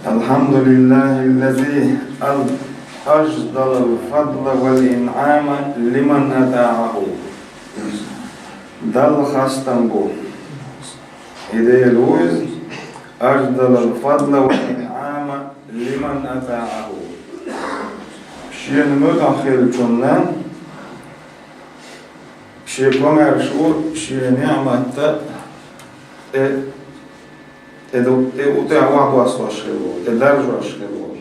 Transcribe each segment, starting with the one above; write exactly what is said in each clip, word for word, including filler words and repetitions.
الحمد لله الذي أجزل الفضل والإنعام لمن أطاعه. Далла хастам бу. И Дела ву иза, أجزل الفضل والإنعام لمن أطاعه. Шена муьтӀахь хиллачунна шен комаьршо, шен неӀматта тӀе, тӀе ду-, тӀе у-, тӀе охьадоссош хилла волу, тӀе даржош хилла волу.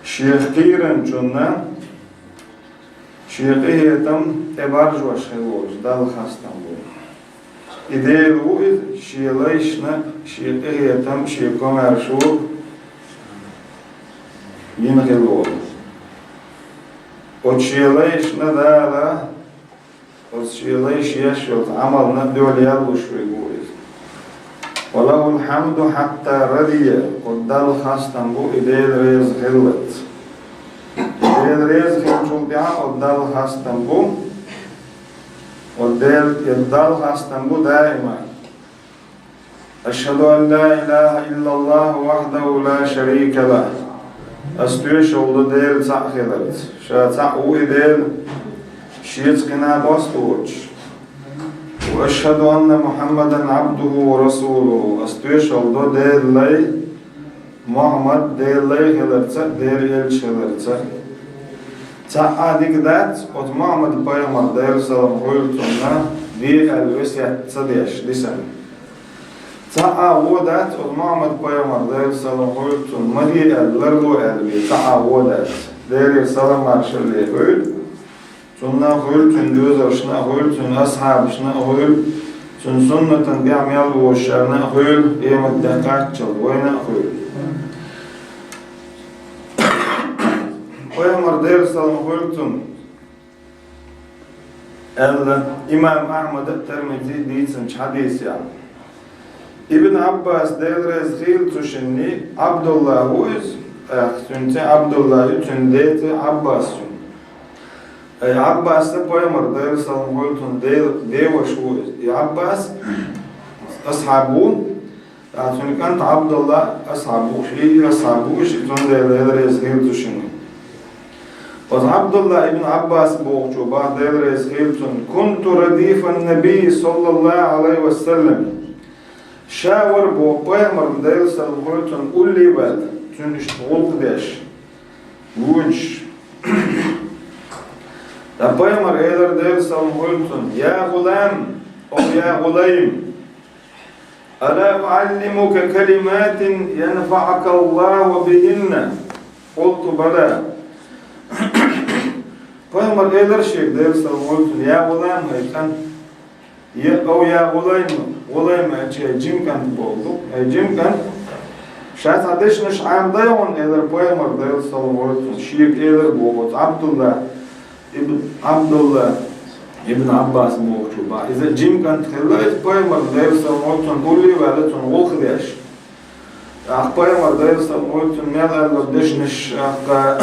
Шех кхийрачунна шен къинхетам тӀе баржош хилла волчу Далла хастам бу. И Дела ву иза, шен лайшна шен къинхетам, шен комаьршо йина хилла волу. Оцу шен лайшна Дала, оцу шен лайша еш йолчу Ӏамална доьлла ял луш верг ву иза. وله الحمد حتى رضي, оцу Далла хастам бу и Дела реза хиллалц. И Дела реза хиллачул тӀаьхьа оцу Далла хастам бу, оцу Дела, и Далла хастам бу даима. أشهد أن لا إله إلا الله وحده لا شريك له. Ас тоьшалла ду Дела цхьаъ хиларца. Ша цхьаъ ву и Дела, шеца кхин накъост воцуш. وأشهد أن محمدا عبده ورسوله. Ас тоьшалла ду Делан лай Мухьаммад Делан лай хиларца а, Делан элча хиларца а. Цхьа а дика дац оцу Мухьаммад-пайхамар, Делан салам хуьлда цунна, де аьлла весет ца деш, дисина. Цхьа а вон дац оцу Мухьаммад-пайхамар, Делан салам хуьлда цунна, ма де аьлла, ларло аьлла бен цхьа а вон дац. Делера салам-маршалла хуьлда цунна а хуьлда, цуьнан доьзалшна а хуьлда, цуьнан асхьабашна а хуьлда, цуьнан суннатана тӀехь мел вожарна а хуьлда, къематде кхаччалц вайна а хуьлда. Пайхамар, Делан салам хуьлда цунна, аьлла имам Ахьмада а, Тирмизи а дийцинчу хьадисехь. Ибн Ӏаббас, Дела реза хилла цу шинна, Ӏабдулла ву иза, тӀаккха цуьнан цӀе Ӏабдулла ю, цуьнан ден цӀе Ӏаббас ю. И Ӏаббас а пайхамар, Делан салам хуьлда цунна, ден, ден ваша ву иза. И Ӏаббас асхьаб ву, ткъа цуьнан кӀант Ӏабдулла асхьаб ву, и асхьаб ву, и цундела Дела реза хилла цу шинна. Оцу Ӏабдулла ибн Ӏаббас бохучо боху, Дела реза хилла цунна: كنت رديف النبي صلى الله عليه وسلم. Ша вара боху пайхамарна, Делан салам хуьлда цунна, улле а ваьлла, цуьнан иштта гӀуллакх деш, вуьйцуш. Ткъа пайхамар элира, Делан салам хуьлда цунна: يا غلام، أو يا غليم، ألا أعلمك كلمات ينفعك الله بهن؟ قلت: بلى. Пайхамар элира шега, Делан салам хуьлда цунна: يا غلام, хӀай кӀант, я, أو يا غليم, гӀулайм аьлча, хӀай жима кӀант бохург ду, хӀай жима кӀант, ша цхьа дешнаш Ӏамадай хьуна, элира пайхамар, Делан салам хуьлда цунна, шега элира боху оцу Ӏабдулла ибн, Ӏабдулла ибн Ӏаббас бохучо боху. Иза жима кӀант хилла иза, пайхамарна, Делан салам хуьлда цунна, улле а ваьлла, цунна гӀуллакх деш. ТӀаккха пайхамар, Делан салам хуьлда цунна, мел аьлла дешнаш, тӀаккха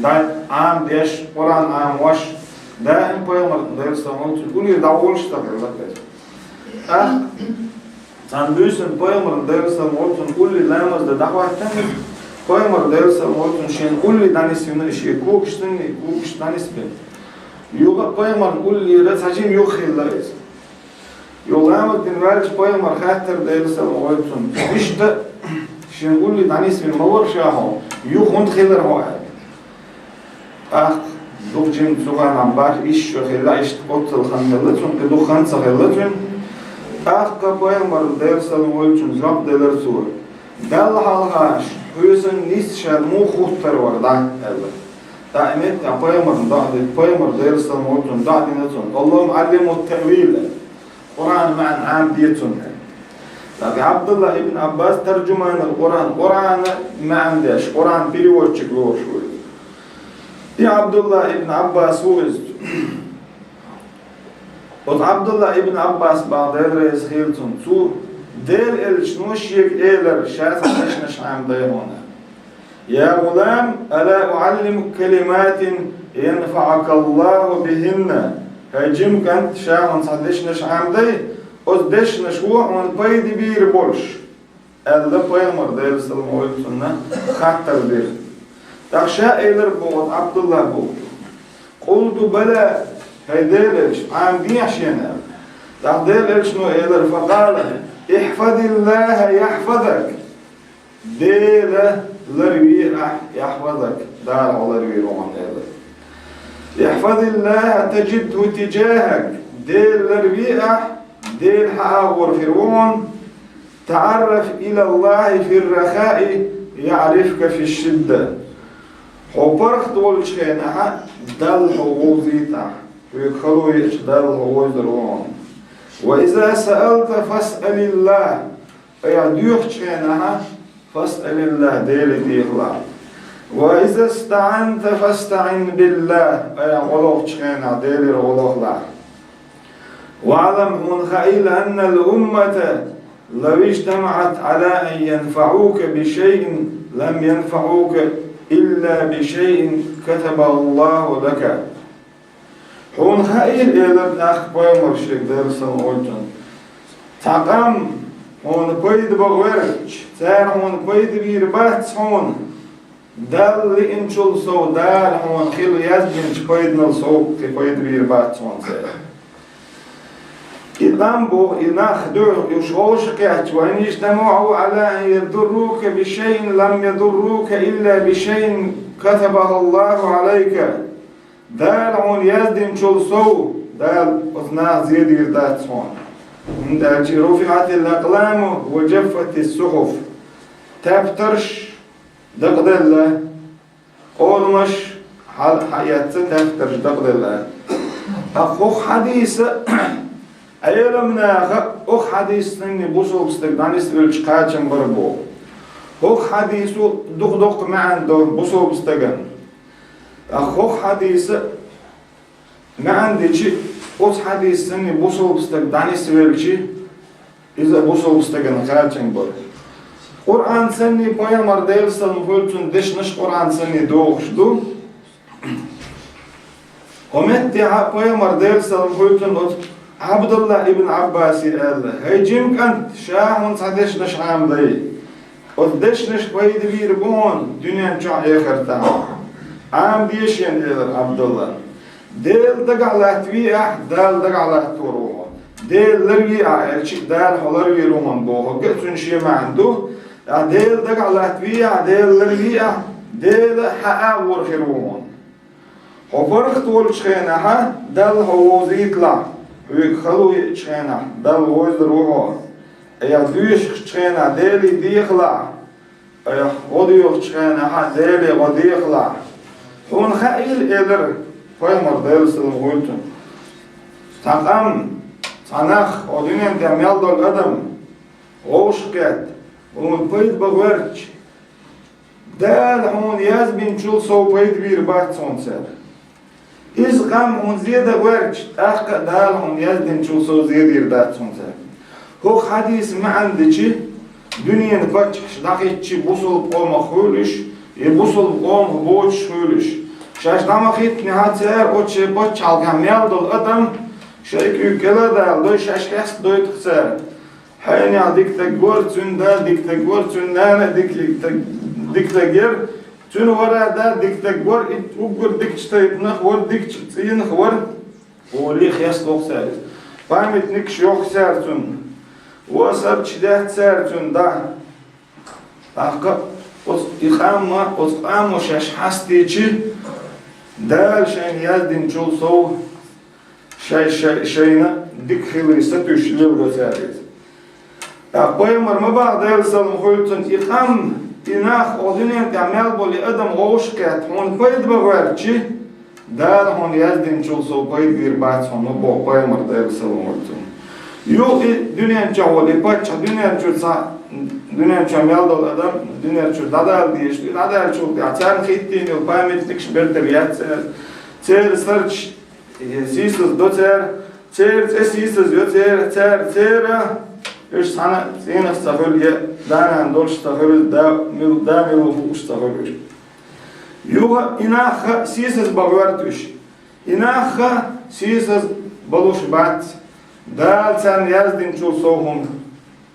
дӀа Ӏамадеш, Къуръан Ӏамош, даим пайхамарна, Делан салам хуьлда цунна, улле дӀаволуш ца хилла иза. ТӀаккха цхьана буьйсанна пайхамарна, Делан салам хуьлда цунна, улле ламаз дан дӀахӀоьттина иза. Пайхамар, Делан салам хуьлда цунна, шена улле дӀанисвина, шен когашца, когашца дӀанисбина. Юха пайхамарна уллера цхьа жима юха хилла иза. Юха ламаз дина ваьлча, пайхамар хаьттира, Делан салам хуьлда цунна: иштта шена улле дӀанисвина ма вара ша хьо, юха хӀунда хилира хьо аьлла. ТӀаккха дукха жима цу хенахь баьхьа, исс шо хилла, иштта оццул хан хилла цунна, кхин дукха хан ца хилла цуьнан. ТӀаккха пайхамарна, Делан салам хуьлда цунна, жоп делира цо: Далла хьалха хьоьсан нийса шаьрму хӀуттур вара дӀа, аьлла. ТӀаккха и меттехь пайхамарна доӀа дина, пайхамар, Делан салам хуьлда цунна, доӀа дина цунна: اللهم علمه التأويل. Къуръанан маьӀна Ӏамаде цунна. ТӀаккха Ӏабдулла ибн Ӏаббас, таржуманул Къуръан, Къуръанан маьӀна деш, Къуръанан переводчик лоруш ву иза. И Ӏабдулла ибн Ӏаббас ву иза. Оцу Ӏабдулла ибн Ӏаббас боху, Дела реза хилла цунна, цо Делан элчано шега элира, ша цхьа дешнаш Ӏамадай хьуна. يا غلام، ألا أعلمك كلمات ينفعك الله بهن؟ ХӀай жима кӀант, ша хьуна цхьа дешнаш Ӏамадай, оцу дешнаша хьуна пайда бийр болуш. аьлла, пайхамар, Делан салам хуьлда цунна, хаттар дира. ТӀаккха ша элира боху, Ӏабдуллас боху: «Къулту бала, хӀай Делан элча, Ӏамадехьа шена», аьлла. ТӀаккха Делан элчано элира: «Факъала: ихьфазиллаха яхьфазак». Дела ларве ахь, яхьфазак, Дала хьо ларвийр ву хьуна, элира. «Ихьфазиллаха тажидху тижахак». Дела ларве ахь, Дела хьан агӀор хир ву хьуна. «ТаӀарраф илаллахи фир-рахаи яӀрифка фиш-шидда». Хьо паргӀат волчу хенахь Далла хьо вовзийта ахь. Хьоьга хало еача Далла хьо вовзар ву хьуна. «Ва иза саалта фасъалиллах». Айхьа доьхучу хенахь, «фасъалиллах», Деле дехалахь. «Ва иза стаӀанта фастаӀин биллах». Айхьа гӀо лохучу хенахь, Делера гӀо лохалахь. «ВаӀлам», хьуна хаийла, «аннал уммата лав ижтамаӀат Ӏала ан янфаӀука би шайин, лам янфаӀука илла би шайин катабахуллаху лака». Хьуна хаийла, элира тӀаккха пайхамара шега, Делан салам хуьлда цунна: «Цхьа къам хьуна пайда бан гӀерташ, цара хьуна пайда бийр бац хьуна, Далла лиъначул сов, Дала хьуна хила яздинчу пайданал сов, кхин пайда бийр бац хьуна цара». И къам боху, и нах дуьхьа, уьш вовшахкхетча: «Ва ин ижтамаӀу Ӏала ан ядуррука би шайин, лам ядуррука илла би шайин катабахуллаху Ӏалайка». Дала хьуна яздинчул сов, Дала оцу наха зе дийр дац хьуна. ХӀунда аьлча: «РуфиӀатил акъламу ва джаффатис сухьуф». Тептарш дакъаделла, къоламаш хьал-, хьаэцна, тептарш дакъаделла. Ткъа хӀокху хьадиса, Ӏеламнаха хӀокху хьадис санна бусалба стаг дӀанисвелча кхачам бара боху. ХӀокху хьадисо дукха-дукха маьӀна до бусалба стагана. Ткъа хӀокху хьадиса маьӀна дичи, оцу хьадис санна бусалба стаг дӀанисвелчи, иза бусалба стагана кхачам бара. Къуръан санна, пайхамар, Делан салам хуьлда цунна, дешнаш Къуръан санна дохуш ду. Хьо меттехьа пайхамар, Делан салам хуьлда цунна, оцу Ӏабдулла ибн Ӏаббасе аьлла: «ХӀай жима кӀант, ша хьуна цхьа дешнаш Ӏамадай. Оцу дешнаш пайда бийр бу хьуна дуьнен чохь, эхартахь. Ӏамаде шена», — элира Ӏабдулла. Дела дагахь латтаве ахь, Дала дагахь латтор ву хьо. Дела ларве ахь аьлча, Дала хьо ларвийр ву хьуна бохург а цуьнан шен маьӀна ду. Ахь Дела дагахь латтаве ахь, Дела ларве ахь, Дела хьан агӀор хир ву хьуна. Хьо паргӀат волчу хенахь Далла хьо вовзийталахь, хьоьга хало еачу хенахь Далла вовзар ву хьо. Айхьа доьшучу хенахь Деле дехалахь, айхьа гӀо доьхучу хенахь Деле гӀо дехалахь. Хьуна хаийла, элира пайхамар, Делан салам хуьлда цунна, цхьа къам, цхьа нах, хӀокху дуьнен тӀехь мел долу адам, вовшахкхетта, хьуна пайда бан гӀерташ, Дала хьуна язбинчул сов пайда бийр бац хьуна цара. Иза къам хьуна зе дан гӀерташ, тӀаккха а Дала хьуна яздинчул сов зе дийр дац хьуна цара. ХӀокху хьадисан маьӀна дичи, дуьненан паччахьаш дӀахӀиттичи, бусалба къомах хуьлуш, я бусалба къомах боцуш хуьлуш, шаьш дӀа ма-хӀиттинехь цара оцу шайн пачхьалкхехь мел долу адам шайн куьйга кӀела а даладой, шаьш хеста дойтуш цара. Хьенех дика стаг вара, цуьнан да дика стаг вара, цуьнан нана а дика, дика стаг, дика стаг яра, цуьнан вара а да дика стаг вара, и уггар дикачу тайпанах вара, дикачу цӀийнах вара. Олий хеста воккху цара иза. Памятникаш йохку цара цунна. Вон а сарчаш даьтта цара цуьнан дӀа. ТӀаккха оцу и къам а, оцу къамо шаьш хьастийчи, Дала шайна яздинчул сов, шай, шай, шайна дика хиларе сатуьйсуш лелабо цара иза. ТӀаккха пайхамар ма боху, Делан салам хуьлда цунна, и къам, и нах, хӀокху дуьнен тӀехь мел болу адам вовшахкхетта, хьуна пайда бан гӀертачи, Дала хьуна яздинчул сов пайда бийр бац хьуна, боху пайхамар, Делан салам хуьлда цунна. Юха и дуьнен чохь волу и паччахь дуьнен чуьра цхьа, дуьнен чохь мел долу адам дуьнен чуьра дӀадала дезаш ду, и дӀадаьллачул тӀаьхьа царна хӀиттийна йолу памятникаш бертара яц церан, церан сарчаш сийсаз до цара, церан цӀе сийсаз йо церан, цара, церан, уьш цхьана цӀийнах ца хуьлу, я да-нана долуш ца хуьлу, да мил-, да мила ву хууш ца хуьлу уьш. Юха и нах а сийсаз бан гӀерта уьш. И нах а сийсаз балуш бац, Дала царна яздинчул сов хӀума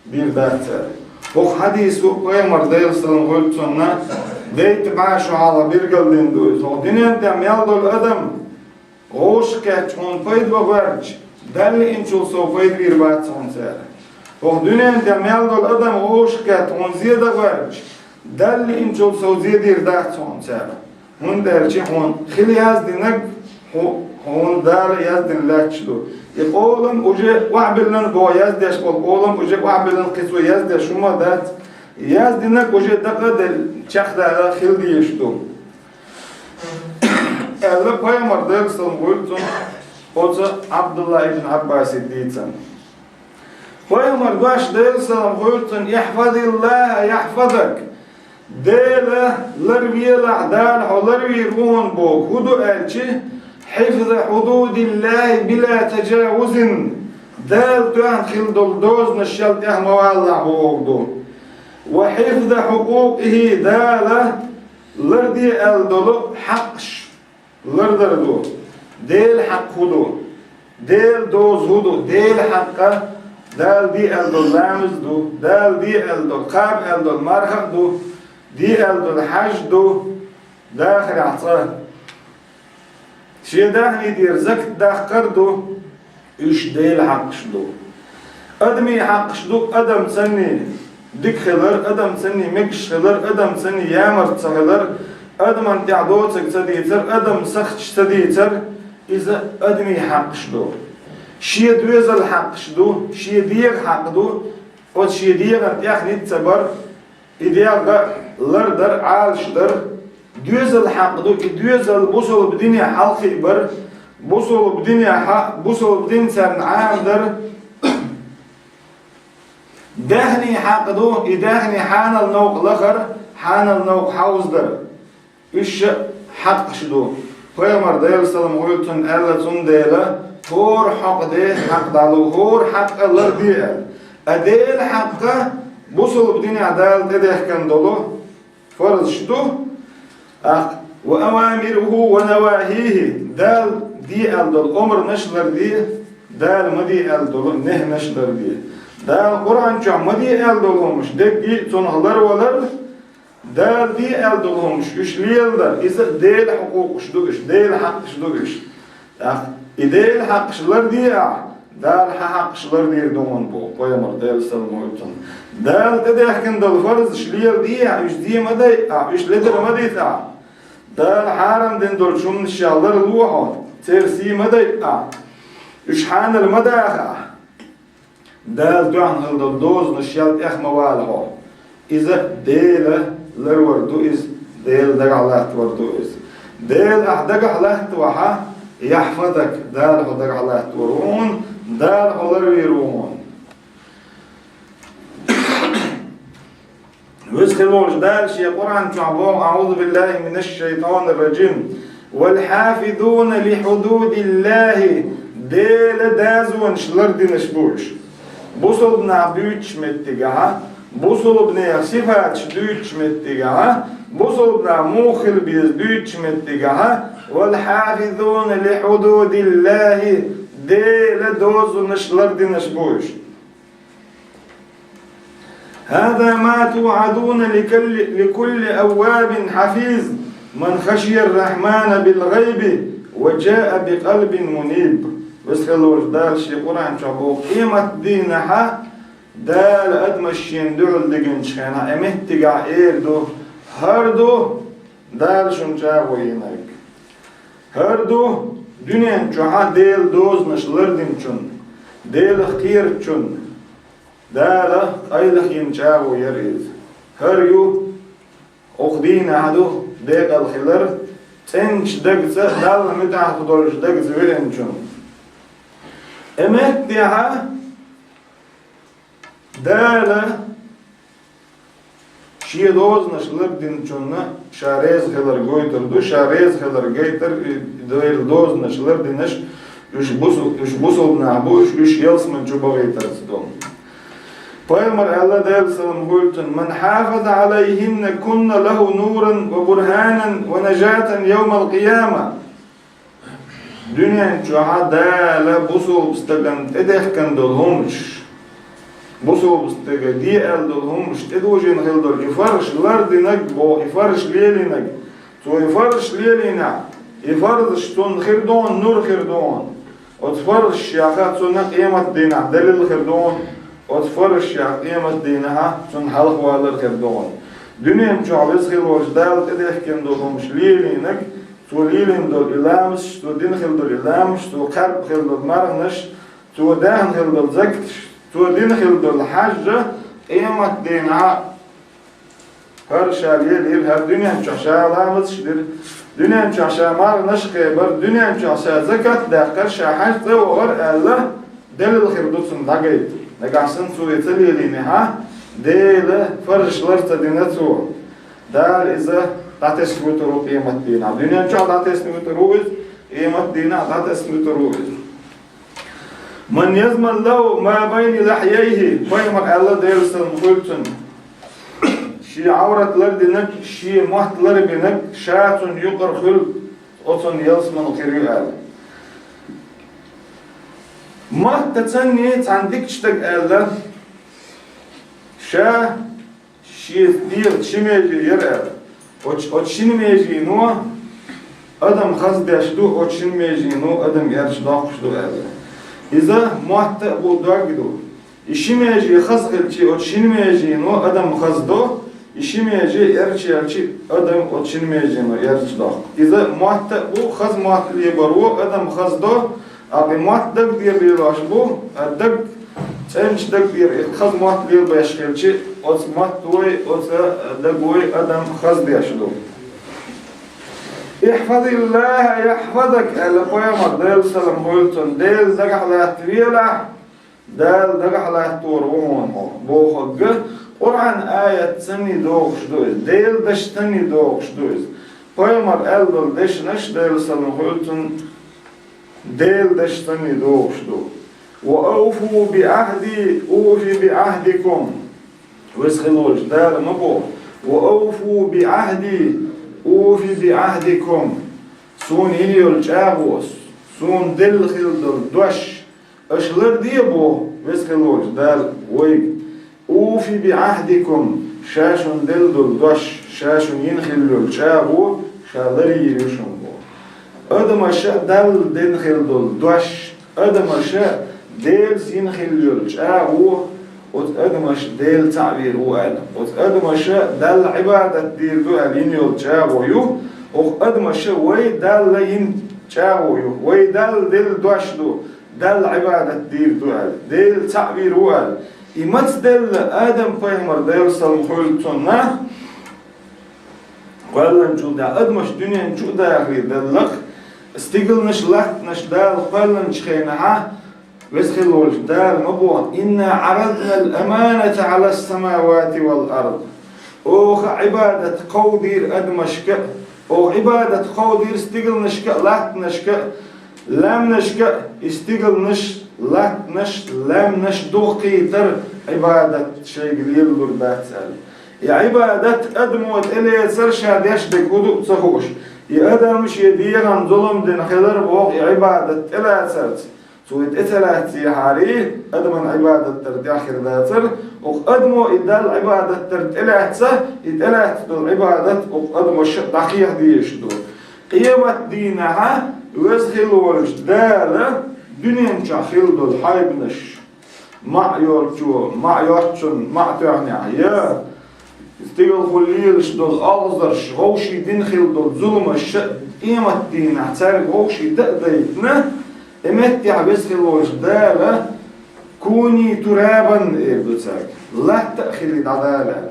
бийр дац цара. ХӀокху хьадисо Пайхамар, Делан салам хуьлда цунна, дайта бӀе шо хьалха билгалдина ду иза. ХӀокху дуьнен тӀехь мел долу адам вовшахкхетча хьуна пайда бан гӀоьртича, Далла лиъначул сов пайда бийр бац хьуна цара. ХӀокху дуьнен тӀехь мел долу адам вовшахкхетта хьуна зе дан гӀоьртича, Далла лиъначул сов зе дийр дац хьуна цара. ХӀунда аьлча хьуна хила яздинарг хьу-, хьуна Дала яздина лаьтташ ду. И къолам уже охьабиллина боху, яздеш болу къолам уже охьабиллина кхин цо яздеш хӀума дац. Яздинарг уже дакъа а делла, чекхдала хила дезаш ду. Аьлла Пайхамар, Делан салам хуьлда цунна, оцу Абдулла ибн Аббасе дийцина. Пайхамар дош, Делан салам хуьлда цунна: «Ихьфазиллаха яхьфазак». Дела ларвелахь, Дала хьо ларвийр ву хьуна боху. ХӀун ду аьлча, хьифза хьудудиллахи била тажавузин. Дала тоьхна хила долу дозанаш шел тӀех ма валалахь боху ду. Ва хьифза хьукъукъихи, Дала ларде аьлла долу хьакъаш лардар ду. Делан хьакъ хӀун ду? Делан доза хӀун ду? Делан хьакъа Дала де аьлла долу ламаз ду, Дала де аьлла долу, кхаба аьлла долу марха а ду, де аьлла долу хьаж ду, дахарехь цкъа. Шен даьхни тӀера закат даккхар а ду, уьш Делан хьакъаш ду. Адамийн хьакъаш ду, адам санний дика хилар, адам санний мегаш хилар, адам санний ямарта ца хилар, адаман тӀехь доцург ца дийцар, адам сахча ца дийцар, иза адамийн хьакъаш ду. Шен доьзал хьакъаш ду, шен дегӀан хьакъ ду, оцу шен дегӀан тӀех ницкъ ца бар, и дегӀ лардар, Ӏалашдар, доьзал хьакъ ду, и доьзал бусалба дине хьалххе а бар, бусалба дине хьа-, бусалба дин царна Ӏамадар, даьхни хьакъ ду, и даьхни хьанал новкъа лахар, хьанал новкъа хьовзадар. Уьш хьакъаш ду. Пайхамар, Делан салам хуьлда цунна, аьлла, цундела хӀора хьакъ де хьакъ далу, хӀора хьакъа ларде аьлла. А Делан хьакъа бусалба динехь Дала тӀедехкина долу фарзаш ду. ТӀаккха: «Ва авамируху ва навахихи», Дала де аьлла долу омранаш ларде, Дала ма де аьлла долу нехӀнаш ларде. Дала Къуръан чохь ма де аьлла долу хӀумаш дерриге а цунах ларвалар, Дала де аьлла долу хӀумаш уьш леладар, иза Делан хьукъукъаш ду уьш, Делан хьакъаш ду уьш. ТӀаккха и Делан хьакъаш ларде ахь, Дала хьан хьакъаш лардийр ду хьуна боху Пайхамар, Делан салам хуьлда цунна. Дала тӀедехкина долу фарзаш леладе ахь, уьш де ма дайа ахь, уьш ледар ма дита ахь. Дала хьарам дина долчу хӀуманашех ларло хьо, церан сий ма дайа ахь, уьш хьанал ма даха ахь. Дала тоьхна хила долу дозанаш шел тӀех ма вала хьо. Иза Дела ларвар ду иза, Дела дагахь латтавар ду иза. Дела ахь дагахь латтавахьа, яхьфазак, Дала хьо дагахь латтавар ву хьуна, Дала хьо ларвийр ву хьуна. Веза хила волчу Дала Шен Къуръан чохь боху: «Аъузу биллахи минаш шайтанир раджим. Вал хьафизуна ли хьудудиллахи». Делан дозанаш лардинарш бу уьш. Бусалба нах буьйцучу меттигехьа, бусалба нехан сифаташ дуьйцучу меттигехьа, бусалба нах муха хила беза дуьйцучу меттигехьа, «Вал хьафизуна ли хьудудиллахи», Делан дозанаш лардинарш бу уьш. «Хаза ма туъадуна ликулли, ликулли аввабин хьафиз, ман хашияр рахьмана бил гӀайби ва джаа би къалбин муниб». Веза хила волчу Дала Шен Къуръан чохь боху: къемат дийнахьа Дала адамаш Шена дуьхьал дигинчу хенахь, и меттигехь эр ду: «ХӀара ду Дала шуна чӀагӀо йинарг. ХӀара ду дуьнен чохьа Делан дозанаш лардинчунна, Делах кхерачунна». Дала къайлах йина чӀагӀо яра иза. ХӀара ю, оха дийнахь ду декъал хилар, цӀеначу дагца, Далла муьтӀахь долчу дагца веанчунна. И меттехьа Дала Шен дозанаш лардинчунна Ша реза хилар гойтур ду, Ша реза хилар гайтар, и Делан дозанаш лардинарш, уьш бусу-, уьш бусалба нах бу, уьш, уьш ялсамани чу бахийтарца ду. Пайхамар аьлла, Делан салам хуьлда цунна: «Ман хьафаза алайхинна кунна лаху нуран ва бурханан ва нажатан явмал къияма». Дуьнен чохьа Дала бусалба стагана тӀедехкана долу хӀуманаш, Бусалба стага де аьлла долу хӀуманаш тӀедожийна хилла долу и фарзаш лардинарг боху, и фарзаш лелийнарг. Цо и фарзаш лелийнехь, и фарзаш цунна хир догӀу, нур хир догӀу. Оцу фарзашех цунна къематдийнахь далил хир догӀу, оцу фарзашех къематдийнахь цунна хьалхавалар хир догӀу. Дуьнен чохь веза хилла волчу Дала тӀедехкина долу хӀуманаш лелийнарг, цо лелийна долу и ламазаш, цо дина хилла долу и ламазаш, цо кхаьбна хилла долу марханаш, цо даьхна хилла долу закаташ, цо дина хилла долу хьаьжжа, къематдийнахь хӀара ша лелийра, хӀара дуьнен чохь ша ламазаш дира, дуьнен чохь ша марханаш кхебара, дуьнен чохь ша закат даьккхира, ша хьаьжа цӀа вахара аьлла, далил хир ду цунна дӀагайта. Нагахь санна цо и ца лелийнехь, Делан фарзаш лар ца дина цо. Дала иза дӀатесна вуьтур ву къематдийнахь. Дуьнен чохь дӀатесна вуьтур ву иза, къематдийнахь дӀатесна вуьтур ву иза. «Ман язман лаху ма байна лахьяйхи», пайхамар аьлла, Делан салам хуьлу цунна. Шен Ӏаврат лардинарг, шен мотт ларбинарг, ша цунна юкъара хуьлу, оцунна ялсамани хир ю аьлла. Маттаца цхьана дикачу стага аьлла, ша шен дегӀан ши меже яра аьлла. Оцу, оцу шина межено адам хаза деш ду, оцу шина межено адам эрча доккхуш ду аьлла. Иза мотта а бу, дог а ду. И ши меже хаза хилчи, оцу шина межено адам хаза до, и ши меже эрча елчи, адам оцу шина межено эрча доккху. Иза мотта а бу, хаза мотт лебаро адам хаза до, Ткъа и мотт даг тӀера лелош бу, а даг цӀеначу даг тӀера и хаза мотт лелабеш хилчи, оцу маттавой, оцу дагавой адам хаза деш ду. «Ихьфазиллаха яхьфазак», аьлла пайхамар, Делан салам хуьлу цунна, Дела дагахь латтавелахь, Дала дагахь латтор ву хьуна хьо, бохург Къуръан аят санна догӀуш ду иза, Делан даш санна догӀуш ду иза. Пайхамар аьлла долу дешнаш, Делан салам хуьлу цунна, Делан даш санна догӀуш ду. «Ва ауфу би ахьди уфи би ахьдикум». Веза хилла волчу Дала ма боху: «Ва ауфу би ахьди уфи би ахьдикум». Суна йина йолу чӀагӀо, суна делла хилла долу дош аша ларде боху Веза хилла волчу Дала вайга. «Уфи би ахьдикум», ша шуна делла долу дош, ша шуна йина хилла йолу чӀагӀо, ша ларйийр ю шуна боху. Адамаша Далла дина хилла долу дош, адамаша Делаца йина хилла йолу чӀагӀо, оцу адамаша Дела цхьаъ вийр ву аьлла. Оцу адамаша Далла Ӏибадат дийр ду аьлла йина йолу чӀагӀо ю, оха адамаша вай Далла йина чӀагӀо ю, вай Далла делла дош ду. Далла Ӏибадат дийр ду аьлла, Дела цхьаъ вийр ву аьлла. И мацделла Адам-пайхамар, Делан салам хуьлу цунна, кхоьллинчул тӀаьхьа адамаш дуьнен чу а дахаре даллалц, стигалнаш, латтанаш Дала кхоьллинчу хенахьа, Веза хилла волчу Дала ма боху: «Инна Ӏараднал аманата Ӏалас самавати вал ард». Оха Ӏибадат кховдийра адамашка а, оха Ӏибадат кховдийра стигалнашка а, латтанашка а, лаьмнашка а, и стигалнаш, латтанаш, лаьмнаш духкхийтар Ӏибадат шайга лелалур дац аьлла. И Ӏибадат адамо тӀелецар ша деш дерг хӀун ду а ца хууш. И адам шен дегӀан зулам дина хилар боху и Ӏибадат тӀелацарца. Цо и тӀе ца лаьццехьарий, адаман Ӏибадат дар тӀехь хир дацара, оха адамо и Далла Ӏибадат дар тӀелаьцна, и тӀелаьцна долу Ӏибадат оха адамаша дӀакхехьа дезаш ду. Къематдийнахьа Веза хилла волчу Дала дуьнен чохь хилла долу хьайбанаш, маьӀ йолчо, маьӀ йоцчунна, маьӀ тоьхнехь, я стигалхула лелаш долу олхазарш, вовшийн дина хилла долу зуламаш, къематдийнахь цаьрга вовшийн дан а дайтина, и меттехь Веза хилла волчу Дала: «Куни турабан», — эр ду цаьрга, латта а хилий дӀадала аьлла.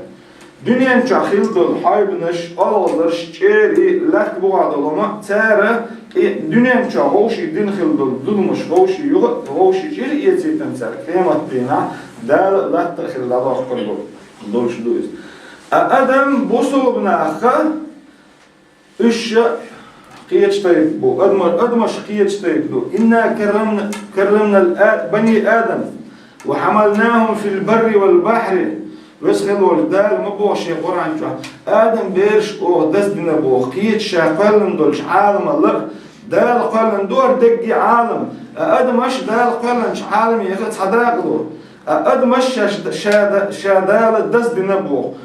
Дуьнен чохь хилла долу хьайбанаш, олхазарш, чӀерий, латта бухахь долу хӀума, цара и дуьнен чохь вовшийн дина хилла долу зуламаш вовшийн юха а, вовшийн чӀир а эцийтина цаьрга, къематдийнахь Дала латта а хилла дӀадоккхур долуш ду иза. А адам бусулба нахха, уьш кхечу тайпа бу, адма-, адамаш кхечу тайпа ду. «Инна каррамна, каррамна а-, бани Адам, ва хьамалнахум фил барри вал бахьри». Веза хилла волчу Дала ма боху шен Къуръан чохь: «Адам бераш оха даздина боху, кхечу ша кхоьллина долчу Ӏаламалла а». Дала кхоьллина ду хӀара дерриге Ӏалам, а адамаш Дала кхоьллинчу Ӏаламех цхьа дакъа ду. А адамаш ша, ша, ша Дала даздина боху.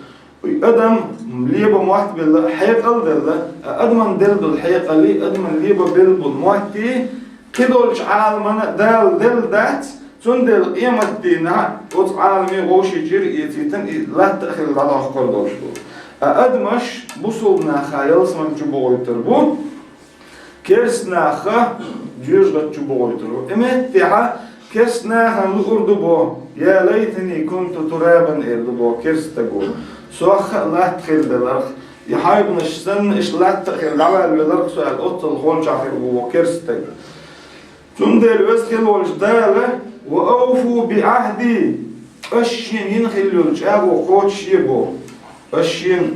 И адам леба мотт белла, хьекъал делла, а адаман делла долу хьекъалий, адаман леба белла болу моттий, кхидолчу Ӏаламана Дала делла дац, цундела къематдийнахь оцу Ӏаламе вовшийн чуьра эцийтина и латта а хилла дӀадоккхур долуш ду. А адамаш бусулба наха ялсаман чу богӀуьйтур бу, керст наха жоьжахати чу богӀуьйтур бу. И меттехьа керст нахана луур ду бо: «Я лайтани кунту турабан», — эр ду бо керст стаго. Сох а латта хир деларх, и хьайбанаш санна, иштта латта а хир дӀаваьлла веларх со аьлла, оццул холчахь хир ву керст стаг. Цундела Веза хила волчу Дала: «Ва ауфу би Ӏахди», аша шена йина хила йолу чӀагӀо кхочушъе боху. Аша шена,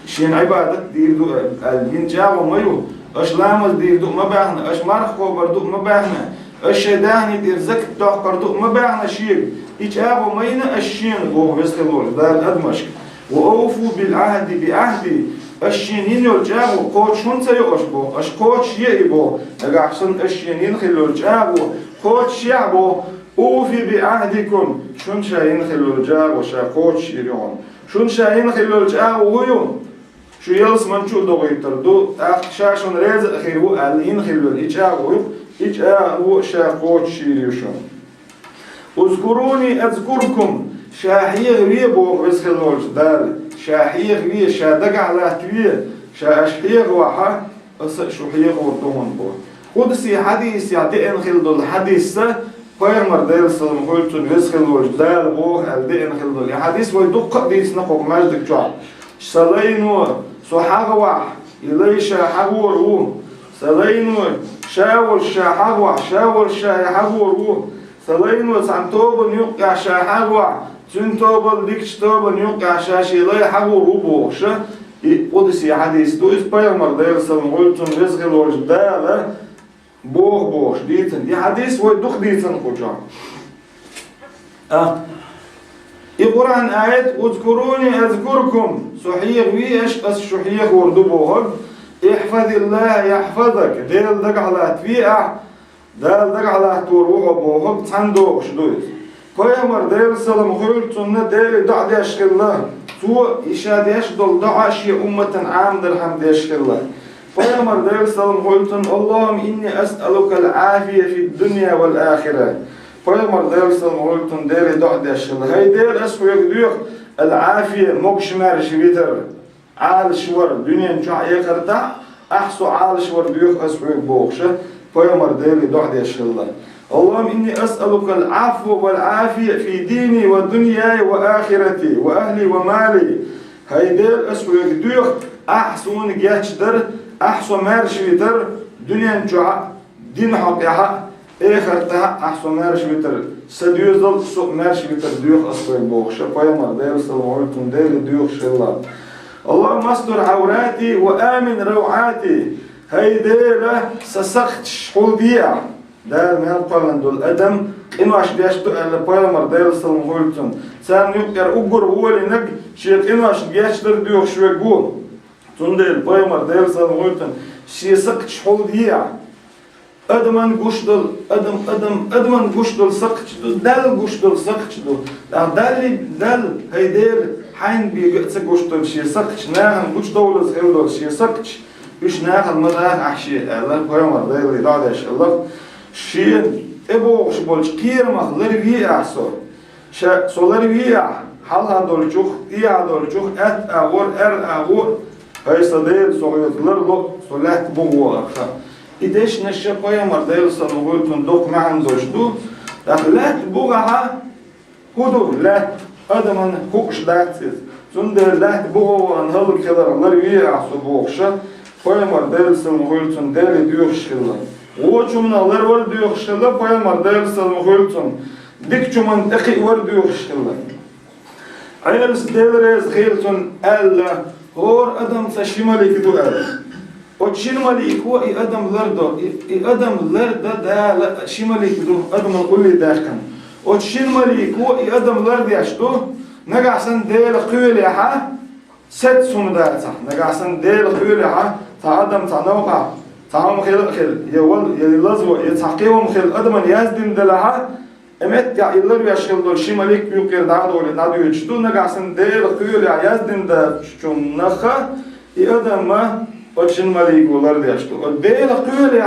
шена Ӏибадат дийр ду аьлла, йина чӀагӀо ма ю. Аша ламаз дийр ду а ма баьхна, аша марха кхобур ду а ма баьхна, аша шайн даьхни тӀера закат доккхур ду а ма баьхна шега. И чӀагӀо ма йина аша шена, боху Веза хила волчу Дала адамашка. «Ва ауфу бил Ӏахди би Ӏахди», аша шена йина йолу чӀагӀо кхочуш хӀунда ца йо аша боху, аша кхочушъе и боху. Нагахь санна аша шена йина хила йолу чӀагӀо кхочушъехь боху, «Уфи би Ӏахдикум», шуна ша йина хила йолу чӀагӀо ша кхочушйийр ю хьуна. Шуна ша йина хила йолу чӀагӀо хӀун ю? Шу ялсаман чу а догӀуьйтур ду, тӀаккха ша шуна реза а хир ву аьлла йина хила йолу и чӀагӀо ю, и чӀагӀо ша кхочушйийр ю шуна. «Узкуруни азкуркум», ша хьехаве боху Веза хила волчу Дала, ша хьехаве, ша дагахь латтаве, ша аша хьехавахь, аса а шу хьехор ду хьуна боху. Къудси хьадисехь деана хила долу хьадис а, Пайхамар, Делан салам хуьлда цунна, Веза хила волчу Дала боху аьлла деана хила долу. И хьадис вай дуккха а дийцина кху маьждиг чохь. Сан лайно со хьахавахь, и лай ша хьахор ву. Сан лайно ша волуш ша хьахавахь, ша волуш ша и хьахор ву. Сан лайно цхьана тобанна юккъехь ша хьахавахь, цуьнан тобанна, дикачу тобанна юккъехь ша шен лай хьахор ву бохуш а, и къудси хьадис ду иза, Пайхамар, Делан салам хуьлда цунна, Веза хила волчу Дала боху бохуш дийцина. И хьадис вай дукха дийцина кху чохь. А, и Къуръан аят: «Узкуруни азкуркум», со хьехаве аша, аса шу хьехор ду бохург, «ихьфазиллаха яхьфазак», Дела дагахь латтаве ахь, Дала дагахь латтор ву хьо бохург цхьаьна догӀуш ду иза. Пайхамар, Делан салам хуьлда цунна, Деле доӀа деш хилла. Цо и ша деш долу доӀа шен умматан Ӏамадархьама деш хилла. Пайхамар, Делан салам хуьлда цунна: «Аллахумма инни асъалука ал-Ӏафия фид-дунья вал-ахира». Пайхамар, Делан салам хуьлда цунна, Деле доӀа деш хилла: «ХӀай Дела, ас хьоьга доьху ал-Ӏафия, могуш-маьрша витар». Ӏалашвар дуьнен чохь, эхартахь, ахь со Ӏалашвар доьху ас хьоьга бохуш а, Пайхамар Деле доӀа деш хилла. «Аллахумма инни асъалука ал-Ӏафва вал-Ӏафия фи дини ва дуньяй ва ахирати ва ахли ва мали». ХӀай Дела, ас хьоьга доьху, ахь суна гечдар, ахь со маьрша витар дуьнен чохь, дин хьокъехь а, эхартахь а ахь со маьрша витар, сан доьзал а, со а маьрша витар доьху ас хьоьга бохуш а, Пайхамар Деле салам хуьлда цунна, Деле доьхуш хилла. «Аллахумма астур Ӏаврати ва амин равъати». ХӀай Дела, сан сакхташ хьулде ахь. Дала мел кхоьллина долу адам къинош деш ду аьлла, Пайхамар Деле салам хуьлда цунна. Царна юккъера уггар волийнарг шен къинош гечдар доьхуш верг ву. Цундела Пайхамар Деле салам хуьлда цунна, шен сакхташ хьулде ахь. Адаман гуш долу, адам, адам, адаман гуш долу сакхташ ду, Далла гуш долу сакхташ ду. ТӀаккха Далли, Далла, хӀай Дела, хьайна бен а ца гуш долу шен сакхташ нахана гучудовлаза хила долу шен сакхташ, уьш нахана ма даха ахь шен, аьлла, Пайхамар Деле доӀа деш хилла. Шена тӀебогӀуш болчу кхерамах ларве ахь со. Ша со ларве ахь, хьалха долчух, тӀехьа долчух, атта агӀор, аьрра агӀор, хӀай сан Дела, со хьоьца ларло, со лаьтта бухахь вахарх. И дешнаш а Пайхамар Деле салам хуьлда цунна доккха маьӀна долуш ду. ТӀаккха лаьтта бухахь хӀун ду? Лаьтта адаман хууш дац иза. Цундела лаьтта бухахь вахана хӀаллакьхиларх ларве ахь со бохуш а, Пайхамар Деле салам хуьлда цунна, Деле доьхуш хилла. Вочу хӀуманах ларвар а доьхуш хилла, Пайхамар Деле салам хуьлда цунна, дикачу хӀуманна тӀекхиавар а доьхуш хилла. Ӏелас, Дела реза хила цунна, аьлла: «ХӀора адамца ши малик ду», — аьлла. Оцу шина малико и адам лардо, и, и адам лардан Дала ши малик ду, адаман улле даьккхина. Оцу шина малико и адам лардеш ду, нагахь санна Дела кхоьлехь, сецца хӀума дацахь, нагахь санна Дела кхоьлехь, цхьа адам цхьа новкъахь, цхьа хӀума хила а хила, я вала, я лазво, я цхьа кхин хӀума хила, адаман яздина делахь, Э, меттехь и ларвеш хилла долу ши малик юккъера дӀа а долий, дӀадоьдуш ду, нагахь санна Делан кхелехь яздина доцучунах и адам оцу шина малико лардеш ду. Оцу Делан кхелехь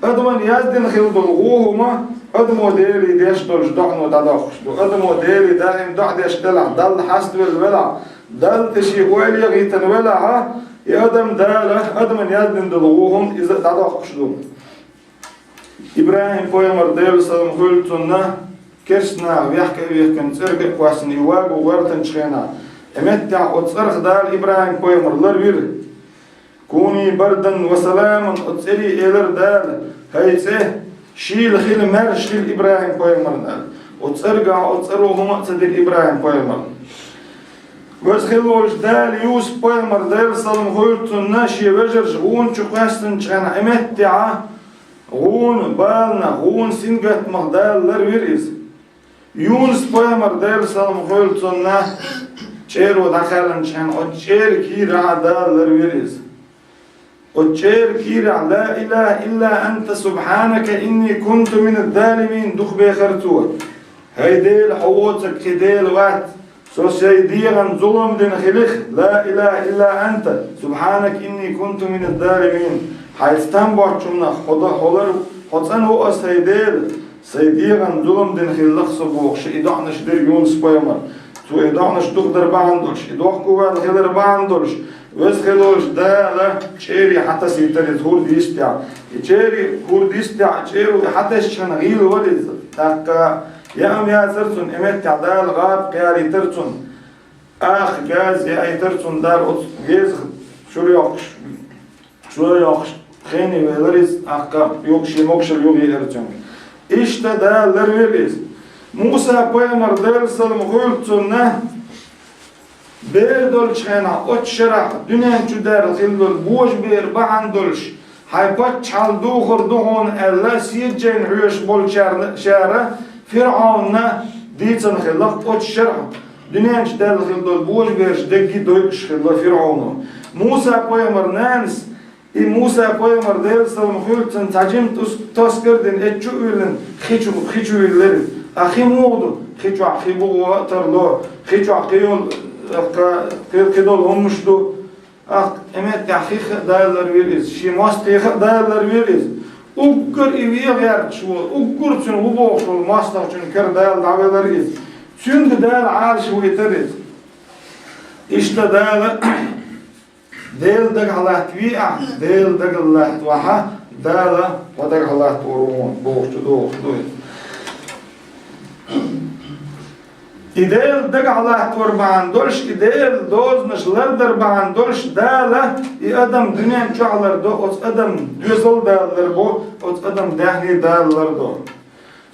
адамна яздина хилла долу вон хӀума адамо Деле деш долчу доӀано дӀадоккхуш ду. Адамо Деле даим доӀа деш делахь, Далла хьаставелла велахь, Далла тӀе шен ойла яхийтина велахь, и адам Дала адамна яздина долу вон хӀума иза дӀадоккхуш ду. ИбрахӀим-пайхамар, Делан салам хуьлда цунна, керста наха вехка а вехкина, цӀерга а кхоьссина, и вагон гӀоьртинчу хенахь, э, меттехь оцу цӀарах Дала ИбрахӀим-пайхамар ларвира. «Куни бардан ва саламан», оцу цӀере элира Дала: «ХӀай цӀе, шийла хила, маьрша хила ИбрахӀим-пайхамарна», аьлла. Оцу цӀергахь оцу цӀаро хӀума а ца дира ИбрахӀим-пайхамарна. Веза хилла волчу Дала Юсуп-пайхамар, Делан салам хуьлда цунна, шен вежарша гӀуна чу кхоьссинчу хенахь, э, меттехь, гӀуна баланах, гӀуна сингаттамах Дала ларвира иза. Юнус-пайхамар, Делан салам хуьлда цунна, чӀеро дӀакхаьллинчу хенахь, оцу чӀеран кийрахь Дала ларвира иза. Оцу чӀеран кийрахь: «Ла илаха илла анта субхьанака инни кунту миназ-залимин», дукха бехира цо. «ХӀай Дела, хьо воцург кхин Дела вац, со сайн дегӀан зулам дина хилих, ла илаха илла анта субхьанака инни кунту миназ-залимин. Хьайца там боцчунах хьо до-, хьо лар-, хьо цӀанво ас, хӀай Дела, сайн дегӀан зулам дина хилла-кх со», бохуш, и доӀанаш дира Юнус-пайхамар. Цо и доӀанаш дукха дар бахьана долуш, и дохко ваьлла хилар бахьана долуш, веза хилла волчу Дала чӀере хьатасийтира иза хӀордан йистехь. И чӀере хӀордан йистехь, чӀеро и хьатесча хьан гӀийла вара иза. ТӀаккха яам яцара цунна, э, меттехь Дала гӀапа кхиалийтира цунна. Ах, газа яийтира цунна Дала оцу гезах чура йоккхуш. Чура йоккхуш, хене велира иза, тӀаккха юха шен могушалла юхаеара цуьнга. Иштта Дала ларвира иза. Муса-пайхамар, Делан салам хуьлда цунна, бер долчу хенахь, оцу шарахь дуьнен чу даьрла хилла долу божабер бахьана долуш, хьайн паччахьалла духур ду хьуна аьлла, седжайна хьоьжуш болчарна, шара ФирӀавнна дийцина хилла-кх оцу шарахь. Дуьнен чу даьрла хилла долу божабераш дерриге дойуш хилла ФирӀавно. Муса-пайхамар нанас, и Муса-пайхамар, Делан салам хуьлда цунна, цхьа жима тус-, тос кара дина, эцчу а уьйлина, хи чу, хи чу виллира. А хи муха ду? Хи чохь хи бугӀо а тарло, хи чохь кхин йолу, кхин, кхин долу хӀуманаш ду. ТӀаккха, э, меттехь хих а Дала ларвира иза, шен мостагӀех а Дала ларвира иза. Уггар и вен гӀерташ волу, уггар цуьнан ву бохуш волу мостагӀчун кара Дала дӀавелира иза. Цуьнга Дала Ӏалашвайтира иза. Иштта Дала, Делан дагахь латтаве ахь, Делан дагахь латтавахь, Дала хьо дагахь латтор ву хьуна бохучу догӀуш ду иза. И Делан дагахь латтор бахьана долуш, и Делан дозанаш лардар бахьана долуш, Дала и адам дуьнен чохь лардо, оцу адаман доьзал Дала ларбо, оцу адаман даьхни Дала лардо.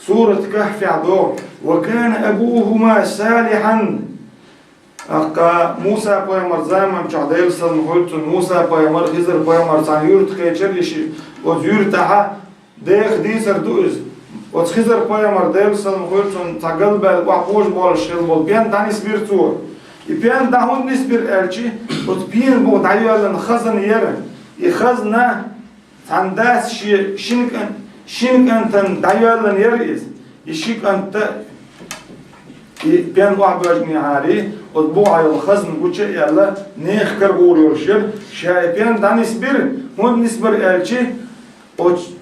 Сурат Кахфехь догӀу: «Ва кана абухума салихьан». ТӀаккха Муса-пайхамар заман чохь, Делан салам хуьлда цунна, Муса-пайхамар, Хизар-пайхамар цхьана юьрта кхечира и шиъ. Оцу юьртахь деха дийцар ду иза. Оцу Хизар-пайхамар, Делан салам хуьлда цунна, цхьа галбаьлла охьабожа болуш хилла болу пен дӀанисбира цо. И пен дӀа хӀунда нисбира аьлчи, оцу пенан бухахь дӀайоьллина хазна яра. И хазна цхьана дас шен шина кӀан-, шина кӀантана дӀайоьллина яра иза. И ши кӀант а, и пен охьабоьжнехьарий, оцу бухахь йолу хазна гуча а яьлла, нехан кара гӀур йолуш яра. Ша и пен дӀанисбира, хӀунда нисбира аьлчи, оцу,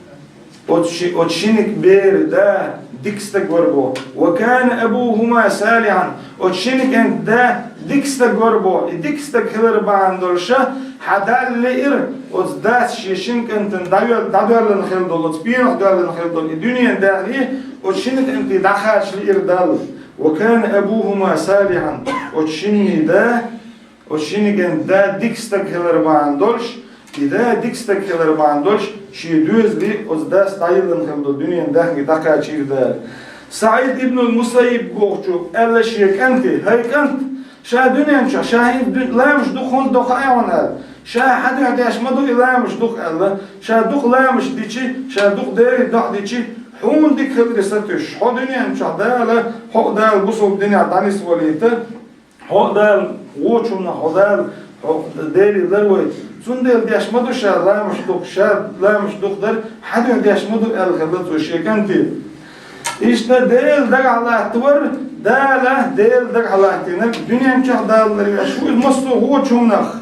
оцу ши-, оцу шинниг беран да дика стаг вара боху. «Ва кана абухума салихьан». Оцу шина кӀентан да дика стаг вара боху. И дика стаг хилар бахьана долуш, хьан Далла лиира, оцу дас шен шина кӀантана дӀайоьл-, дӀадоьллина хилла долу, оцу пенах доьллина хилла долу и дуьненан даьхни, оцу шина кӀентий дӀакхача лиира Далла. «Ва кана абухума салихьан». Оцу шинний да, оцу шинниг кӀентан да дика стаг хилар бахьана долуш, и да дика стаг хилар бахьана долуш, шен доьзале оцу дас дӀайиллина хилла долу дуьненан даьхни дӀакхачийра Дала. СаӀид ибн ал-Мусаййиб бохучо аьлла шен кӀанте: «ХӀай кӀант, ша дуьнен чохь, ша хӀинца ду-, ламазаш дукха хӀунда до хаьий хьуна?» аьлла. «Ша хьан дуьхьа деш ма ду и ламазаш дукха», аьлла. «Ша дукха ламазаш дичи, ша дукха Деле доӀа дичи, хьуна дика хиларе сатуьйсуш, хьо дуьнен чохь Дала, хьо а Дала бусалба динехь дӀанисвалийта». Хьо а Дала вочунна, хьо Дала, хьо Деле ларвайта. Цундела деш ма ду ша ламазаш дукха, ша ламазаш дукха дар хьан дуьхьа деш ма ду, аьлла хилла цо шен кӀанте. Иштта Дела дагахь латтавар, Дала Дела дагахь латтийнарг дуьнен чохь Дала ларвеш ву, иза массо а гӀочу хӀуманах.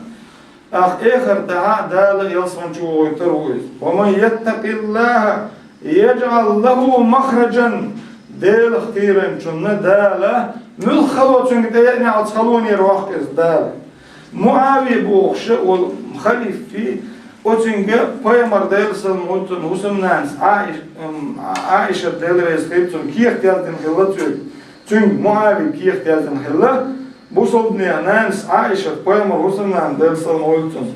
Ах, эхартахь Дала ялсамани чу вогӀуьйтур ву иза. «Ва ман яттакъиллахӀа яжӀал лахӀу махражан». Делах кхийринчунна Дала муьлхха хало цуьнга тӀееана оцу халонера воккху иза Дала. МуӀавия бохуш волу халифа, оцуьнга пайхамар Делан салам хуьлда цунна хӀусамнанас Ӏаиш-, м, Ӏаишат Дела реза хила цунна кехат яздина хилла цуьнга. Цуьнга МуӀавига кехат яздина хилла, бусалбанех нанас Ӏаишат пайхамар хӀусамнанас Делан салам хуьлда цунна.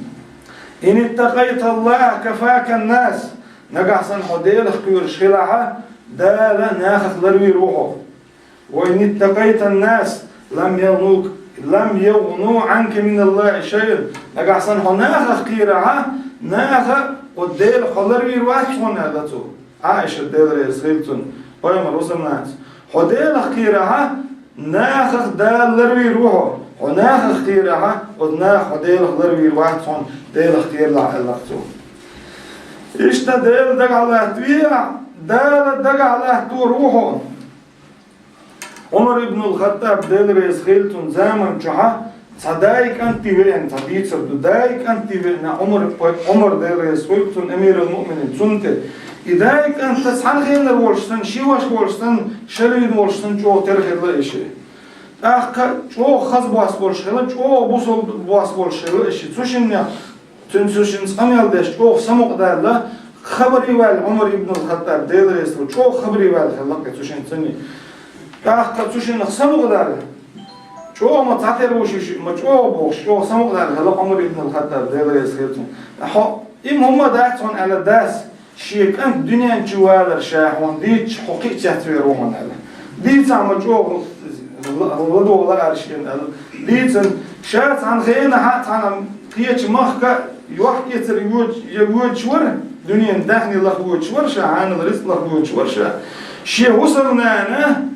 «Ин иттакъайталлахӀа кафакан нас». Нагахь санна хьо Делах кхоьруш хилахь, Дала нахах ларвийр ву хьо. «Ва ин иттакъайтан нас лам ягӀнук-, лам ягӀну Ӏанка миналлахӀи шайъан». Нагахь санна хьо нахах кхийрахь, наха оцу Делах хьо ларвийр вац хьуна, аьлла цо. Ӏаишат Дела реза хила цунна, пайхамар хӀусамнанас. Хьо Делах кхийрахь, нахах Дала ларвийр ву хьо. Хьо нахах кхийрахь, оцу наха хьо Делах ларвийр вац хьуна, Делах кхералахь, аьлла цо. Иштта Дела дагахь латтавехь, Дала дагахь латтор ву хьо. Ӏумар ибн ал-ХаттӀаб Дела реза хила цунна заман чохь цхьа дай кӀанте веана, цхьа дийцар ду, дай кӀанте веана Ӏумар, Ӏумар Дела реза хила цунна, амирал-муъминин, цунна тӀе. И дай кӀант цхьана хенара волуш санна, ши ваша волуш санна, шарига волуш санна, чӀогӀа тера хилла и ши. ТӀаккха чӀогӀа хаза бос болуш хилла, чӀогӀа бусалба бос болуш хилла и ши. Цу шиннех Цуьнан цу шинца къамел деш, чӀогӀа самукъадаьлла, хабаре ваьлла Ӏумар ибн ал-ХаттӀаб, Дела реза хила, чӀогӀа хабаре ваьлла хилла-кх цу шинца цуьнан. ТӀаккха цу шиннах самукъадаьлла, чӀогӀа ма цхьатера ву ши, ма чӀогӀа бохуш, чӀогӀа самукъадаьлла хилла Ӏумар ибн ал-ХаттӀаб, Дела реза хила цунна. Хьо, и хӀума дац хьуна аьлла дас, шен кӀант дуьнен чу валар ша хьуна дийцча, хьо кхин а цецвер ву хьуна аьлла. Дийцахь ма чӀогӀа ла-, ладогӀа лаарш шена аьлла. Дийцина, ша цхьана хенахь а, цхьана кхечу махка йохк-эцар йоьдуш, я воьдуш вара, дуьненан даьхни лаха воьдуш вара ша, хьанал рицкъ лаха воьдуш вара ша. Шен хӀусамнана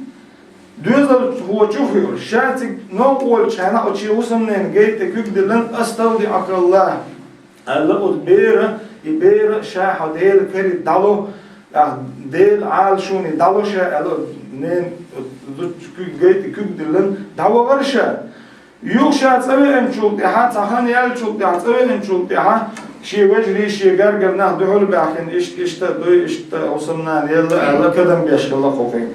доьзалхочух а хуур, ша цига новкъа волчу хенахь, оцу шен хӀусамненан гайта куьг диллина, «АставдиӀукаллахӀ», аьлла, оцу бера, и бера ша хьо Делан каре дӀало, а, Делан Ӏалашоне дӀало ша, аьлла, ненан зудчун куьг, гайта куьг диллина, дӀавахара ша. Юха ша цӀа веанчул тӀаьхьа, цхьа хан яьллачул тӀаьхьа, цӀа веанчул тӀаьхьа, шен вежарий, шен гергара нах дуьхьал баьхкина, иштта, иштта а дуй, иштта хӀусамнана елла аьлла, кадам беш хилла кху кхин.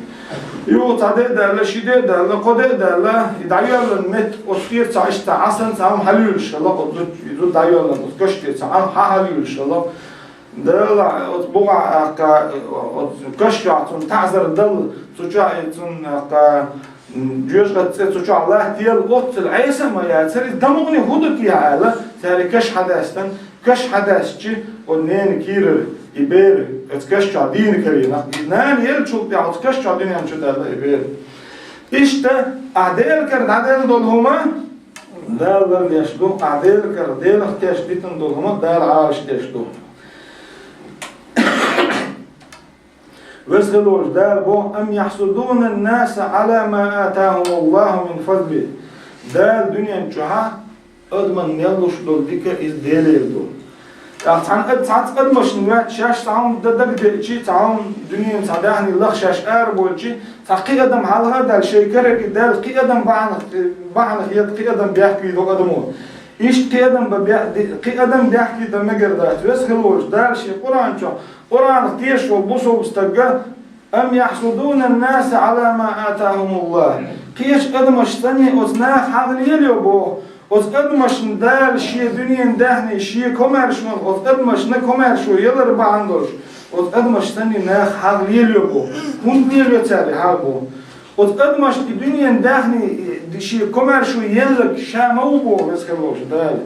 Юха цхьа де а даьлла, ши де а даьлла, кхо де а даьлла, и дӀайоьллина меттиг оцу тӀера цхьа иштта цхьа Ӏасан цхьа хӀума хьалаюьйлуш хилла, оцу зудчун, зуда дӀайоьллина, оцу каш тӀера цхьа Ӏан хьан хьалаюьйлуш хилла. Дала оцу бухахь а, оцу каш чохь цунна таӀзар дала, цу чохь и цунна, а, м, жоьжахатин цӀе цу чохь латтаелла, оццул Ӏеса а ма яцара, иза дамукъане хӀун ду те аьлла, цара и каш хьадаьстина, каш хьадаьстича, оцу ненан кийрара и бер оцу каш чохь дийна карийна. И нана еллачул тӀаьхьа оцу каш чохь дуьнен чу даьлла и бер. Иштта, ахь Делан кара дӀаделла долу хӀума, Дала лардеш ду, ахь Делан кара, Делах теш дитина долу хӀума, Дала Ӏалашдеш ду. Веза хила волчу Дала боху: «Ам яхьсудунан-наса Ӏала ма атахумуллаху мин фадлихӀ». Дала дуьнен чохь адаман мел луш долу дика иза Делера ду. ТӀаккха цхьана ад-, цхьацца адамашна ваьтта шаьш цхьа хӀума дан дагадеъчи, цхьа хӀума дуьненан цхьа даьхни лаха шаьш араболчи, цхьа кхин адам хьалха а даьлла, шайн караге даьлла, кхин адам бахьанах, бахьанах едда, кхин адам бехке до адамо. Иштта кхин адам бан бе-, ди-, кхин адам бехке дан мегар дац. Веза хила волчу Дала шен Къуръан чохь, Къуръанах тешаш волу бусалба стагга: «Ам яхьсудунан-наса Ӏала ма атахумуллаху». Кхечу адамаш санна оцу наха хьагӀ лелайо боху, оцу адамашна Дала шен дуьненан даьхни, шен комаьршонах оцу адамашна комаьршо ялар бахьана долуш, оцу адамаш санна наха хьагӀ лелайо боху. ХӀунда лелайо цара и хьагӀ боху? Оцу адамашна и дуьненан даьхни, и шен комаьршо елларг ша ма ву боху, веза хила волчу Дала.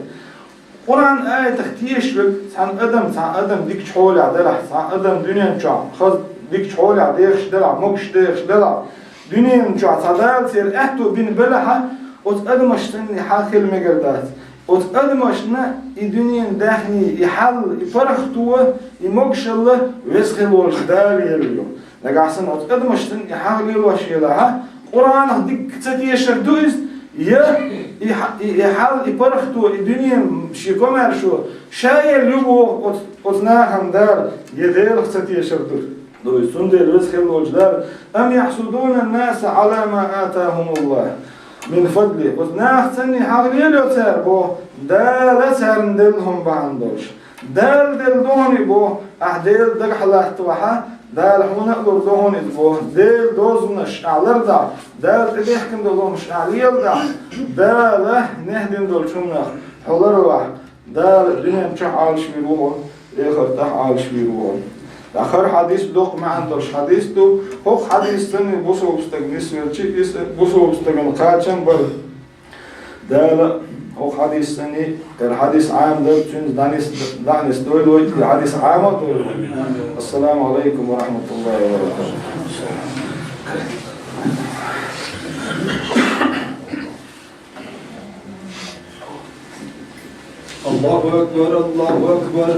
Къуръан аятах тешаш верг, цхьана адам, цхьана адам дикачу хьолехь делахь, цхьана адам дуьнен чохь хаза дикачу хьолехь дехаш делахь, могуш дехаш делахь, дуьнен чохь цхьа Дала церан аьтто бина белахь, оцу адамаш санна хьагӀ хила мегар дац. Оцу адамашна и дуьненан даьхни, и хьал, и паргӀато, и могушалла веза хила волчу Дала елла ю. Нагахь санна оцу адамаш санна и хьагӀ лелош елахь, Къуръанах дикка ца тешар ду иза, я и хьа-, и, и хьал, и паргӀато, и дуьнен шен комаьршо ша елла ю боху оцу, оцу нахана Дала, я Делах ца тешар ду. Дой, цундела Веза хилла волчу Дала: «Ам яхьсудуна ннаса Ӏала ма атахумуллаху мин фадлихи». Оцу нахаца санна хьагӀ лелайо цара боху, Дала царна делла хӀума бахьана долуш. Дала делла ду хьуна и боху, ахь Делан дагахь латтавахь, Дала хьуна а лур ду хьуна иза боху. Делан дозанаш ахь лардахь, Дала тӀедехкина долу хӀуманаш ахь леладахь, Дала нехь дина долчу хӀуманах хьо ларвахь, Дала дуьнен чохь Ӏалашвийр ву хьо, эхартахь Ӏалашвийр ву хьо. Ткъа хӀара хьадис доккха маьӀна долуш хьадис ду. ХӀокху хьадисца санна бусалба стаг нисвелча, иза бусалба стагана кхачам бара. Дала хӀокху хьадисца санна, хӀара хьадис Ӏамадо, цуьнца дӀанис-, дӀанисдойла вай, и хьадис Ӏама а дойла вай. Ассаламу Ӏалайкум ва рахьматуллахӀи ва баракатухӀ. الله أكبر، الله أكبر.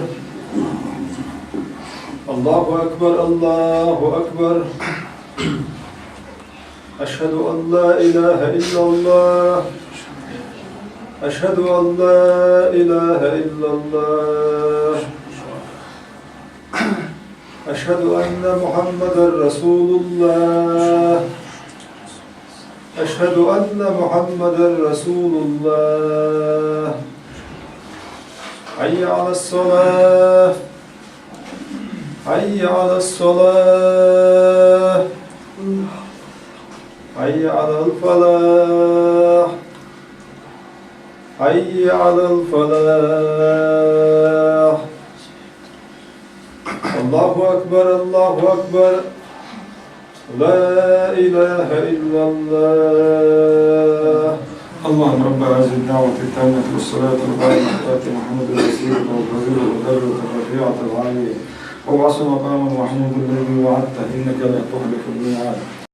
الله أكبر، الله أكبر. أشهد أن لا إله إلا الله. أشهد أن لا إله إلا الله. أشهد أن محمدا رسول الله. أشهد أن محمدا رسول الله. حي على الصلاة. حي على الصلاة. حي على الفلاح. حي على الفلاح. الله أكبر، الله أكبر. لا إله إلا الله. اللهم رب هذه الدعوة التامة والصلاة القائمة آت محمدا الوسيلة والفضيلة والدرجة الرفيعة العالية وابعثه مقاما محمودا الذي وعدته إنك لا تخلف الميعاد.